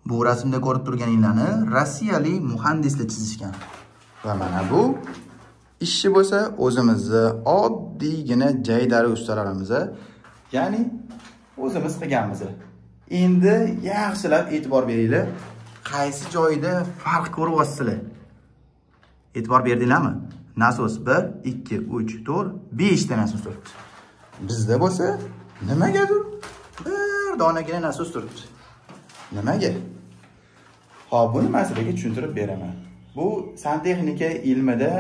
Bu rasmda ko'rib turganinglarni rossiyalik muhandislar chizishgan. Va mana bu ishchi bo'lsa o'zimizni oddiygina jaydari ustalarimiz, ya'ni o'zimiz qilganmiz. Endi yaxshilab e'tibor beringlar, qaysi joyida farq ko'ryapsizlar? E'tibor berdinglarmi? Nasos 1, 2, 3, 4, 5 ta nasos turibdi. Bizda bo'lsa nimagadir bir donagina nasos turibdi. Nimaga? Xo'p, buni men sizlarga tushuntirib beraman. Bu santexnika ilmida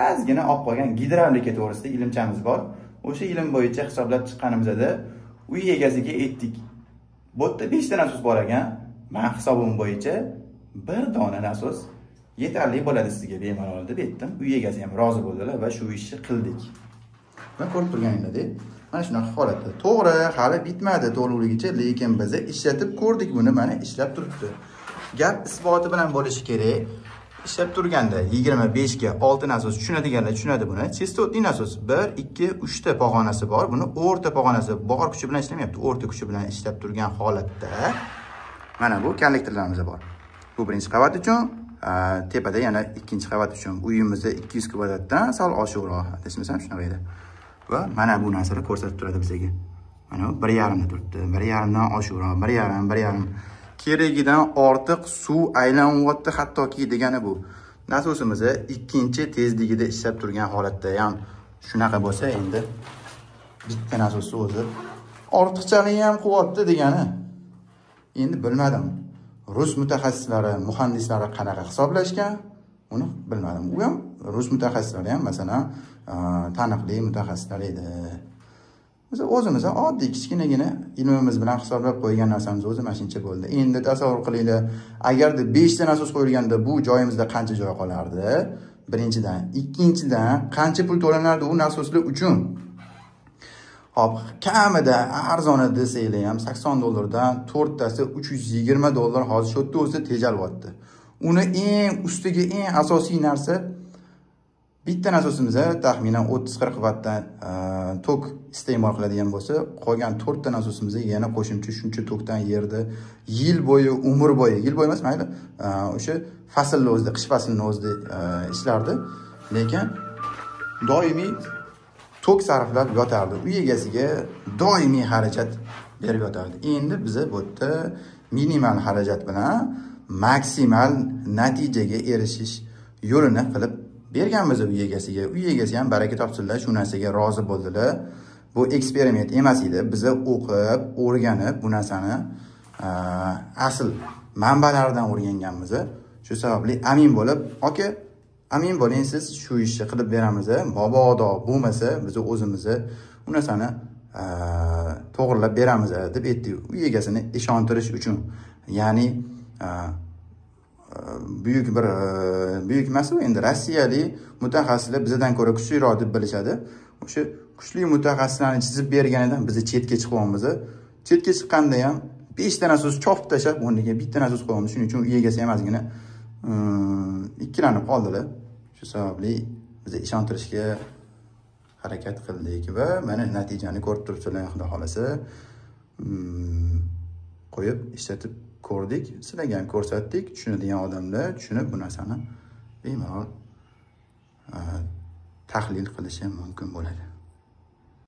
ozgina olib qolgan gidravlika to'g'risida ilmchamiz bor. O'sha ilm bo'yicha hisoblab chiqqanimizda uy egasiga aytdik. Bu yerda 5 ta nasos bor ekan. Men hisobim bo'yicha bir dona nasos yetarli bo'ladi sizga bemalol deb aytdim. Uy egasi ham rozi bo'ldilar va shu ishni qildik. Va ko'rib turganingizdek, mana shunaqa holatda. To'g'ri, hali bitmadi to'liqligicha, lekin biz ishlatib ko'rdik buni, mana ishlab turibdi. Gap isboti bilan bo'lishi kerak. Ishlab turganda 25 ga 6 nasos tushunadiganlar tushunadi buni. Chastotli nasos 1, 2, 3 ta pog'onasi bor. Buni o'rta pog'onasi bor kuchi bilan ishlamayapti, o'rta kuchi bilan ishlab turgan holatda mana bu kollektorlarimiz bor. Bu birinchi qavat uchun, tepada yana ikkinchi qavat uchun. Uyimizda 200 kvadratdan sal oshiqroq, adashmasam shunaqa edi. Va mana bu narsalar ko'rsatib turadi bizga. Mana bu 1.5 da turibdi. 1.5 dan oshiqroq, 1.5, 1.5. Keragidan ortiq suv aylanyapti hattoki degani bu. Nasosimiz ikkinchi tezligida ishlab turgan holatda ham shunaqa bo'lsa, endi bitta nasosni o'zi ortiqchaligi ham qilyapti degani. Endi bilmadim. Rus mutaxassislari, muhandislari qanaqa hisoblashgan, uni bilmadim. U ham rus mutaxassislari ham masalan taniqli mutaxassislar edi. Biz o'zimiz oddiy kichkinagina ilmimiz bilan hisoblab qo'ygan narsamiz o'zi mana shuncha bo'ldi. Endi tasavvur qilinglar, agarda 5 ta nasos qo'yilganda bu joyimizda qancha joy qolardi? Birinchidan, ikkinchidan qancha pul to'lanardi u nasoslar uchun? Hop, kamida arzoni desanglar ham 80 dollardan 4 tasi 320 dollar hozir shu yerda o'zi tejalyapti. Uni eng ustiga eng asosiy narsa bitta nasosimiz taxminan 30-40 vattdan tok iste'mol qiladigan bo'lsa, qolgan 4 ta nasosimizga yana qo'shimcha shuncha tokdan yerda yil bo'yi, umr bo'yi, yil bo'yi emas, mayli, o'sha faslni o'zida, qish faslini o'zida ishlardi, lekin doimiy tok sarflab yotardi. Uy egasiga doimiy xarajat berib yotardi. Endi biz bu yerda minimal xarajat bilan maksimal natijaga erishish yo'lini qilib berganmiz uy egasiga. Uy egasi ham baraka topsinlar, shu narsaga rozi bo'ldilar. Bu eksperiment emas edi. Biz o'qib, o'rganib bu narsani asl manbalaridan o'rganganmiz. Shu sababli amin bo'lib, aka, amin bo'ling, siz shu ishni qilib beramiz. Mabodo bo'lmasa, biz o'zimiz u narsani to'g'rilab beramiz deb aytdik. Uy egasini ishontirish uchun, ya'ni buyuk bir buyuk emas u, endi rossiyalik mutaxassislar bizdan ko'ra kuchliroq deb bilishadi. O'sha kuchli mutaxassislarni chizib berganidan biz chetga chiqyapmiz. Chetga chiqqanda ham 5 ta nasos chopib tashlab, o'rniga bitta nasos qo'yamiz. Shuning uchun uy egasi ham ozgina ikkilanib qoldilar. Shu sababli biz ishontirishga harakat qildik va mana natijani ko'rib turibsizlar, Xudo xolasa. Qo'yib ishlatib ko'rdik, sizlarga ham ko'rsatdik. Tushunadigan odamlar tushunib bu narsani bemalol tahlil qilishi mumkin bo'ladi.